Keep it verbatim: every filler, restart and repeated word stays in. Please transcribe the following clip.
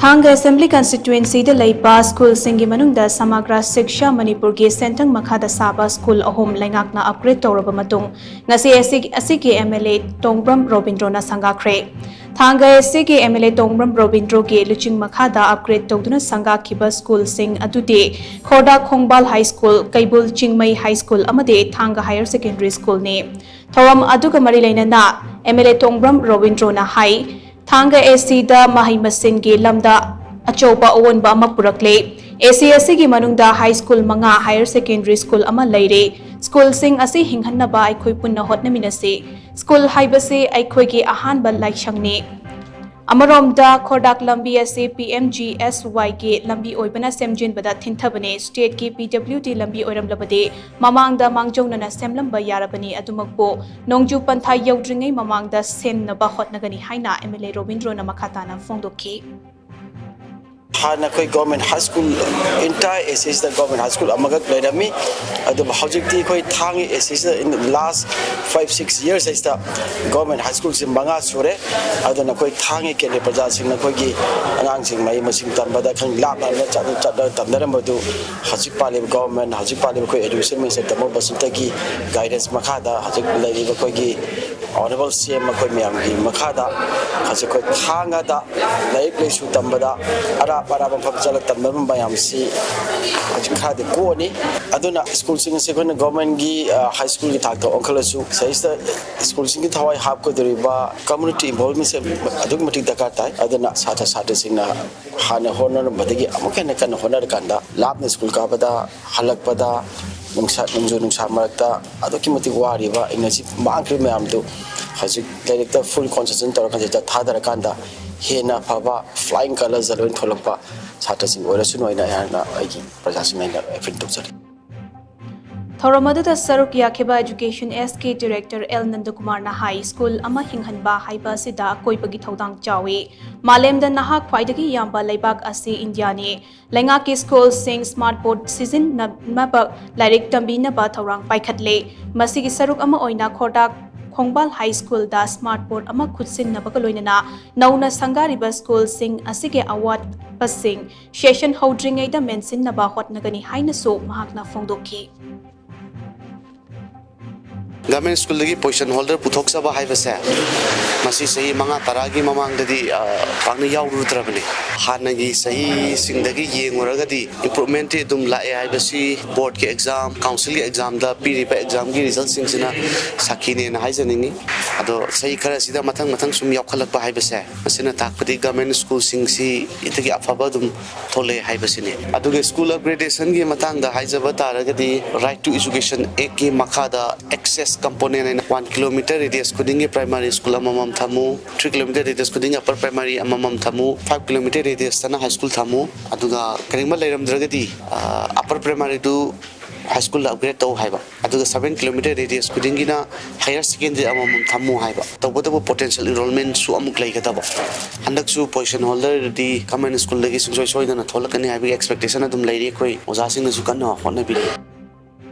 ꯊꯥꯡꯒ ꯑꯦꯁꯦꯝꯕ꯭ꯂꯤ ꯀꯟꯁꯇꯤꯇ꯭ꯋꯦꯟꯁꯤꯗ ꯂꯩꯕ ꯁ꯭ꯀꯨꯜꯁꯤꯡꯒꯤ ꯃꯅꯨꯡꯗ ꯁꯃꯒ꯭ꯔꯥ ꯁꯤꯛꯁꯥ ꯃꯅꯤꯄꯨꯔꯒꯤ ꯁꯦꯟꯊꯪ ꯃꯈꯥꯗ ꯁꯥꯕ ꯁ꯭ꯀꯨꯜ ꯑꯍꯨꯝ ꯂꯩꯉꯥꯛꯅ ꯑꯞꯒ꯭ꯔꯦꯗ ꯇꯧꯔꯕ ꯃꯇꯨꯡ, ꯉꯁꯤ ꯑꯁꯤ-, ꯑꯁꯤꯒꯤ ꯑꯦꯝ ꯑꯦꯜ ꯑꯦ ꯇꯣꯡꯕ꯭ꯔꯝ ꯔꯣꯕꯤꯟꯗ꯭ꯔꯣꯅ ꯁꯪꯒꯥꯈ꯭ꯔꯦ꯫ ꯊꯥꯡꯒ ꯑꯦꯁ ꯁꯤꯒꯤ ꯑꯦꯝ ꯑꯦꯜ ꯑꯦ ꯇꯣꯡꯕ꯭ꯔꯝ ꯔꯣꯕꯤꯟꯗ꯭ꯔꯣꯒꯤ ꯂꯨꯆꯤꯡ ꯃꯈꯥꯗ ꯑꯞꯒ꯭ꯔꯦꯗ ꯇꯧꯗꯨꯅ ꯁꯪꯒꯥꯈꯤꯕ ꯁ꯭ꯀꯨꯜꯁꯤꯡ ꯑꯗꯨꯗꯤ ꯈꯣꯔꯗꯥ ꯈꯣꯡꯕꯥꯜ ꯍꯥꯏ ꯁ꯭ꯀꯨꯜ, ꯀꯩꯕꯨꯜ ꯆꯤꯡꯃꯩ ꯍꯥꯏ ꯁ꯭ꯀꯨꯜ ꯑꯃꯗꯤ ꯊꯥꯡꯒ ꯍꯥꯌꯔ ꯁꯦꯀꯦꯟꯗꯔꯤ ꯁ꯭ꯀꯨꯜꯅꯤ꯫ ꯊꯧꯔꯝ ꯑꯗꯨꯒ ꯃꯔꯤ ꯂꯩꯅꯅ ꯑꯦꯝ ꯑꯦꯜ ꯑꯦ ꯇꯣꯡꯕ꯭ꯔꯝ ꯔꯣꯕꯤꯟꯗ꯭ꯔꯣꯅ ꯍꯥꯏ, ꯊꯥꯡꯒ ꯑꯦꯁ ꯁꯤꯗ ꯃꯍꯩ ꯃꯁꯤꯡꯒꯤ ꯂꯝꯗ ꯑꯆꯧꯕ ꯑꯑꯣꯟꯕ ꯑꯃ ꯄꯨꯔꯛꯂꯦ꯫ ꯑꯦꯁ ꯁꯤ ꯑꯁꯤꯒꯤ ꯃꯅꯨꯡꯗ ꯍꯥꯏ ꯁ꯭ꯀꯨꯜ ꯃꯉꯥ, ꯍꯥꯌꯔ ꯁꯦꯀꯦꯟꯗꯔꯤ ꯁ꯭ꯀꯨꯜ ꯑꯃ ꯂꯩꯔꯦ꯫ ꯁ꯭ꯀꯨꯜꯁꯤꯡ ꯑꯁꯤ ꯍꯤꯡꯍꯟꯅꯕ ꯑꯩꯈꯣꯏ ꯄꯨꯟꯅ ꯍꯣꯠꯅꯃꯤꯟꯅꯁꯤ꯫ ꯁ꯭ꯀꯨꯜ ꯍꯥꯏꯕꯁꯤ ꯑꯩꯈꯣꯏꯒꯤ ꯑꯍꯥꯟꯕ ꯂꯥꯏꯁꯪꯅꯤ꯫ ꯑꯃꯔꯣꯝꯗ ꯈꯣꯔꯗꯥꯛ ꯂꯝꯕꯤ ꯑꯁꯤ ꯄꯤ ꯑꯦꯝ ꯖꯤ ꯑꯦꯁ ꯋꯥꯏꯒꯤ ꯂꯝꯕꯤ ꯑꯣꯏꯕꯅ ꯁꯦꯝꯖꯤꯟꯕꯗ ꯊꯤꯟꯊꯕꯅꯦ꯫ ꯁ꯭ꯇꯦꯠꯀꯤ ꯄꯤ ꯗꯕ꯭ꯂꯤꯎ ꯗꯤ ꯂꯝꯕꯤ ꯑꯣꯏꯔꯝꯂꯕꯗꯤ ꯃꯃꯥꯡꯗ ꯃꯥꯡꯖꯧꯅꯅ ꯁꯦꯝꯂꯝꯕ ꯌꯥꯔꯕꯅꯤ꯫ ꯑꯗꯨꯃꯛꯄꯨ ꯅꯣꯡꯖꯨ ꯄꯟꯊꯥ ꯌꯧꯗ꯭ꯔꯤꯉꯩ ꯃꯃꯥꯡꯗ ꯁꯦꯝꯅꯕ ꯍꯣꯠꯅꯒꯅꯤ ꯍꯥꯏꯅ ꯑꯦꯝ ꯑꯦꯜ ꯑꯦ ꯔꯣꯕꯤꯟꯗ꯭ꯔꯣꯅ ꯃꯈꯥ ꯇꯥꯅ ꯐꯣꯡꯗꯣꯛꯈꯤ꯫ ꯍꯥꯟꯅ ꯑꯩꯈꯣꯏ ꯒꯣꯔꯃꯦꯟ ꯍꯥꯏ ꯁ꯭ꯀꯨꯜ, ꯏꯟꯇꯥꯌꯔ ꯑꯦꯁ ꯁꯤꯁꯤꯗ ꯒꯣꯔꯃꯦꯟ ꯍꯥꯏ ꯁ꯭ꯀꯨꯜ ꯑꯃꯈꯛ ꯂꯩꯔꯝꯃꯤ꯫ ꯑꯗꯨꯕꯨ ꯍꯧꯖꯤꯛꯇꯤ ꯑꯩꯈꯣꯏ ꯊꯥꯡꯒꯤ ꯑꯦꯁ ꯁꯤꯁꯤꯗ, in the last five six years ꯍꯥꯏꯁꯤꯗ ꯒꯣꯔꯃꯦꯟ ꯍꯥꯏ ꯁ꯭ꯀꯨꯜꯁꯤ ꯃꯉꯥ ꯁꯨꯔꯦ꯫ ꯑꯗꯨꯅ ꯑꯩꯈꯣꯏ ꯊꯥꯡꯒꯤ ꯀꯦꯟꯗ꯭ꯔ ꯄ꯭ꯔꯖꯥꯁꯤꯡꯅ ꯑꯩꯈꯣꯏꯒꯤ ꯑꯉꯥꯡꯁꯤꯡ ꯃꯍꯩ ꯃꯁꯤꯡ ꯇꯝꯕꯗ ꯈꯪ ꯂꯥꯞꯅ ꯆꯠꯂ ꯆꯠꯂꯒ ꯇꯝꯅꯔꯝꯕꯗꯨ ꯍꯧꯖꯤꯛ ꯄꯥꯜꯂꯤꯕ ꯒꯣꯔꯃꯦꯟ, ꯍꯧꯖꯤꯛ ꯄꯥꯜꯂꯤꯕ ꯑꯩꯈꯣꯏ ꯑꯦꯖꯨꯀꯦꯁꯟ ꯃꯤꯅꯤꯁꯇꯔ ꯇꯥꯃꯣ ꯕꯁꯟꯇꯒꯤ ꯒꯥꯏꯗꯦꯟꯁ ꯃꯈꯥꯗ ꯍꯧꯖꯤꯛ ꯂꯩꯔꯤꯕ ꯑꯩꯈꯣꯏꯒꯤ ꯑꯣꯅꯔꯦꯕꯜ ꯁꯤ ꯑꯦꯝ ꯃꯈꯣꯏ ꯃꯌꯥꯝꯒꯤ ꯃꯈꯥꯗ ꯍꯧꯖꯤꯛ ꯑꯩꯈꯣꯏ ꯊꯥꯡꯒꯗ ꯂꯥꯏꯔꯤꯛ ꯂꯥꯏꯁꯨ ꯇꯝꯕꯗ ꯑꯔꯥꯞ ꯑꯔꯥꯞꯄ ꯃꯐꯝ ꯆꯠꯂꯒ ꯇꯝꯅꯕ ꯃꯌꯥꯝꯁꯤ ꯍꯧꯖꯤꯛ ꯈꯔꯗꯤ ꯀꯣꯛꯑꯅꯤ꯫ ꯑꯗꯨꯅ ꯁ꯭ꯀꯨꯜꯁꯤꯡ ꯑꯁꯤ ꯑꯩꯈꯣꯏꯅ ꯒꯣꯔꯃꯦꯟꯒꯤ, ꯑ, ꯍꯥꯏ ꯁ꯭ꯀꯨꯜꯒꯤ ꯊꯥꯛꯇ ꯑꯣꯟꯈꯠꯂꯁꯨ ꯁꯤꯗꯩꯁꯤꯗ ꯁ꯭ꯀꯨꯜꯁꯤꯡꯒꯤ ꯊꯋꯥꯏ ꯍꯥꯞꯀꯗꯧꯔꯤꯕ ꯀꯝꯃ꯭ꯌꯨꯅꯤꯇꯤ ꯏꯟꯚꯣꯜꯕꯃꯦꯟꯁꯦ ꯑꯗꯨꯛꯀꯤ ꯃꯇꯤꯛ ꯗꯔꯀꯥꯔ ꯇꯥꯏ꯫ ꯑꯗꯨꯅ ꯁꯥꯇ꯭ꯔ ꯁꯥꯇ꯭ꯔꯤꯁꯤꯡꯅ ꯍꯥꯟꯅ ꯍꯣꯠꯅꯔꯝꯕꯗꯒꯤ ꯑꯃꯨꯛꯀ ꯍꯦꯟꯅ ꯀꯟꯅ ꯍꯣꯠꯅꯔꯀꯥꯟꯗ ꯂꯥꯞꯅ ꯁ꯭ꯀꯨꯜ ꯀꯥꯕꯗ, ꯍꯜꯂꯛꯄꯗ, ꯅꯨꯡꯁꯥ, ꯅꯣꯡꯖꯨ ꯅꯨꯡꯁꯥ ꯃꯔꯛꯇ ꯑꯗꯨꯛꯀꯤ ꯃꯇꯤꯛ ꯋꯥꯔꯤꯕ ꯏꯅꯔꯖꯤ ꯃꯥꯡꯈ꯭ꯔꯤꯕ ꯃꯌꯥꯝꯗꯨ ꯍꯧꯖꯤꯛ ꯂꯥꯏꯔꯤꯛꯇ ꯐꯨꯜ ꯀꯣꯟꯁꯦꯟꯇ꯭ꯔꯦꯁꯟ ꯇꯧꯔꯀꯥꯟꯗ ꯊꯥꯗꯔꯀꯥꯟꯗ ꯍꯦꯟꯅ ꯐꯕ flying colours ꯂꯣꯏꯅ ꯊꯣꯛꯂꯛꯄ ꯁꯥꯇ꯭ꯔꯁꯤꯡ ꯑꯣꯏꯔꯁꯅꯨ ꯍꯥꯏꯅ ꯑꯩꯍꯥꯛꯅ ꯑꯩꯒꯤ ꯄ꯭ꯔꯖꯥꯁꯤꯡ ꯑꯩꯅ ꯑꯦꯄꯤꯜ ꯇꯧꯖꯔꯤ꯫ ꯊꯧꯔꯝ ꯑꯗꯨꯗ ꯁꯔꯨꯛ ꯌꯥꯈꯤꯕ ꯑꯦꯖꯨꯀꯦꯁꯟ ꯑꯦꯁ ꯀꯦ ꯗꯤꯔꯦꯛꯇꯔ ꯑꯦꯜ ꯅꯟꯗꯀꯨꯃꯥꯔꯅ ꯍꯥꯏ, ꯁ꯭ꯀꯨꯜ ꯑꯃ ꯍꯤꯡꯍꯟꯕ ꯍꯥꯏꯕ ꯑꯁꯤꯗ ꯑꯀꯣꯏꯕꯒꯤ ꯊꯧꯗꯥꯡ ꯆꯥꯎꯏ꯫ ꯃꯥꯂꯦꯝꯗ ꯅꯍꯥ ꯈ꯭ꯋꯥꯏꯗꯒꯤ ꯌꯥꯝꯕ ꯂꯩꯕꯥꯛ ꯑꯁꯤ ꯏꯟꯗꯤꯌꯥꯅꯤ꯫ ꯂꯩꯉꯥꯛꯀꯤ ꯁ꯭ꯀꯨꯜꯁꯤꯡ ꯁ꯭ꯃꯥꯔꯠ ꯕꯣꯔꯗ ꯁꯤꯖꯤꯟꯅꯅꯕ ꯂꯥꯏꯔꯤꯛ ꯇꯝꯕꯤꯅꯕ ꯊꯧꯔꯥꯡ ꯄꯥꯏꯈꯠꯂꯦ꯫ ꯃꯁꯤꯒꯤ ꯁꯔꯨꯛ ꯑꯃ ꯑꯣꯏꯅ ꯈꯣꯔꯗꯥꯛ ꯈꯣꯡꯕꯥꯜ ꯍꯥꯏ ꯁ꯭ꯀꯨꯜꯗ ꯁ꯭ꯃꯥꯔꯠ ꯕꯣꯔꯗ ꯑꯃ ꯈꯨꯠꯁꯤꯟꯅꯕꯒ ꯂꯣꯏꯅꯅ ꯅꯧꯅ ꯁꯪꯒꯥꯔꯤꯕ ꯁ꯭ꯀꯨꯜꯁꯤꯡ ꯑꯁꯤꯒꯤ ꯑꯋꯥꯠꯄꯁꯤꯡ ꯁꯦꯁꯟ ꯍꯧꯗ꯭ꯔꯤꯉꯩꯗ ꯃꯦꯟꯁꯤꯟꯅꯕ ꯍꯣꯠꯅꯒꯅꯤ ꯍꯥꯏꯅꯁꯨ ꯃꯍꯥꯛꯅ ꯐꯣꯡꯗꯣꯛꯈꯤ꯫ ꯒꯚꯔꯟꯃꯦꯟ ꯁ꯭ꯀꯨꯜꯗꯒꯤ ꯄꯣꯖꯤꯁꯟ ꯍꯣꯜꯗꯔ ꯄꯨꯊꯣꯛꯆꯕ ꯍꯥꯏꯕꯁꯦ ꯃꯁꯤ ꯆꯍꯤ ꯃꯉꯥ ꯇꯔꯥꯒꯤ ꯃꯃꯥꯡꯗꯗꯤ ꯄꯥꯛꯅ ꯌꯥꯎꯔꯨꯗ꯭ꯔꯕꯅꯤ꯫ ꯍꯥꯟꯅꯒꯤ ꯆꯍꯤꯁꯤꯡꯗꯒꯤ ꯌꯦꯡꯉꯨꯔꯒꯗꯤ ꯏꯝꯄ꯭ꯔꯨꯞꯃꯦꯟꯇꯤ ꯑꯗꯨꯝ ꯂꯥꯛꯑꯦ ꯍꯥꯏꯕꯁꯤ ꯕꯣꯔꯗꯀꯤ ꯑꯦꯛꯖꯥꯝ, ꯀꯥꯎꯟꯁꯤꯜꯒꯤ ꯑꯦꯛꯖꯥꯝꯗ ꯄꯤꯔꯤꯕ ꯑꯦꯛꯖꯥꯝꯒꯤ ꯔꯤꯖꯜꯁꯤꯡꯁꯤꯅ ꯁꯥꯈꯤꯅꯦꯅ ꯍꯥꯏꯖꯅꯤꯡꯉꯤ꯫ ꯑꯗꯣ ꯆꯍꯤ ꯈꯔꯁꯤꯗ ꯃꯊꯪ ꯃꯊꯪ ꯁꯨꯝ ꯌꯥꯎꯈꯠꯂꯛꯄ ꯍꯥꯏꯕꯁꯦ ꯃꯁꯤꯅ ꯇꯥꯛꯄꯗꯤ ꯒꯚꯔꯟꯃꯦꯟ ꯁ꯭ꯀꯨꯜꯁꯤꯡꯁꯤꯗꯒꯤ ꯑꯐꯕ ꯑꯗꯨꯝ ꯊꯣꯛꯂꯛꯑꯦ ꯍꯥꯏꯕꯁꯤꯅꯤ꯫ ꯑꯗꯨꯒ ꯁ꯭ꯀꯨꯜ ꯑꯞꯒ꯭ꯔꯦꯗꯦꯁꯟꯒꯤ ꯃꯇꯥꯡꯗ ꯍꯥꯏꯖꯕ ꯇꯥꯔꯒꯗꯤ, ꯔꯥꯏꯠ ꯇꯨ ꯏꯖꯨꯀꯦꯁꯟ ꯑꯦꯛꯀꯤ ꯃꯈꯥꯗ ꯑꯦꯛꯁꯦꯁ ꯀꯝꯄꯣꯅꯦꯟ ꯍꯥꯏꯅ ꯋꯥꯟ ꯀꯤꯂꯣꯃꯤꯇꯔ ꯔꯦꯗꯤꯌꯁ ꯈꯨꯗꯤꯡꯒꯤ ꯄ꯭ꯔꯥꯏꯃꯥꯔꯤ ꯁ꯭ꯀꯨꯜ ꯑꯃꯃꯝ ꯊꯝꯃꯨ, ꯊ꯭ꯔꯤ ꯀꯤꯂꯣꯃꯤꯇꯔ ꯔꯦꯗꯤꯌꯁ ꯈꯨꯗꯤꯡꯒꯤ ꯑꯄꯔ ꯄ꯭ꯔꯥꯏꯃꯥꯔꯤ ꯑꯃꯃꯝ ꯊꯝꯃꯨ, ꯐꯥꯏꯚ ꯀꯤꯂꯣꯃꯤꯇꯔ ꯔꯦꯗꯤꯌꯁꯇꯅ ꯍꯥꯏ ꯁ꯭ꯀꯨꯜ ꯊꯝꯃꯨ꯫ ꯑꯗꯨꯒ ꯀꯔꯤꯒꯨꯝꯕ ꯂꯩꯔꯝꯗ꯭ꯔꯒꯗꯤ ꯑꯄꯔ ꯄ꯭ꯔꯥꯏꯃꯥꯔꯤꯗꯨ ꯍꯥꯏ ꯁ꯭ꯀꯨꯜꯗ ꯑꯞꯒ꯭ꯔꯦꯗ ꯇꯧ ꯍꯥꯏꯕ꯫ ꯑꯗꯨꯒ ꯁꯚꯦꯟ ꯀꯤꯂꯣꯃꯤꯇꯔ ꯔꯦꯗꯤꯌꯁ ꯈꯨꯗꯤꯡꯒꯤꯅ ꯍꯥꯌꯔ ꯁꯦꯀꯦꯟꯗꯔꯤ ꯑꯃꯃꯝ ꯊꯝꯃꯨ ꯍꯥꯏꯕ꯫ ꯇꯧꯕꯇꯕꯨ ꯄꯣꯇꯦꯟꯁꯤꯌꯦꯜ ꯏꯟꯔꯣꯜꯃꯦꯟꯁꯨ ꯑꯃꯨꯛ ꯂꯩꯒꯗꯕ꯫ ꯍꯟꯗꯛꯁꯨ ꯄꯣꯖꯤꯁꯟ ꯍꯣꯜꯗꯔꯗꯤ ꯒꯚꯔꯟꯃꯦꯟ ꯁ꯭ꯀꯨꯜꯗꯒꯤ ꯁꯨꯡꯁꯣꯏ ꯁꯣꯏꯗꯅ ꯊꯣꯛꯂꯛꯀꯅꯤ ꯍꯥꯏꯕꯒꯤ ꯑꯦꯛꯁꯄꯦꯛꯇꯦꯁꯟ ꯑꯗꯨꯝ ꯂꯩꯔꯤ꯫ ꯑꯩꯈꯣꯏ ꯑꯣꯖꯥꯁꯤꯡꯅꯁꯨ ꯀꯟꯅ ꯍꯣꯠꯅꯕꯤꯔꯤ꯫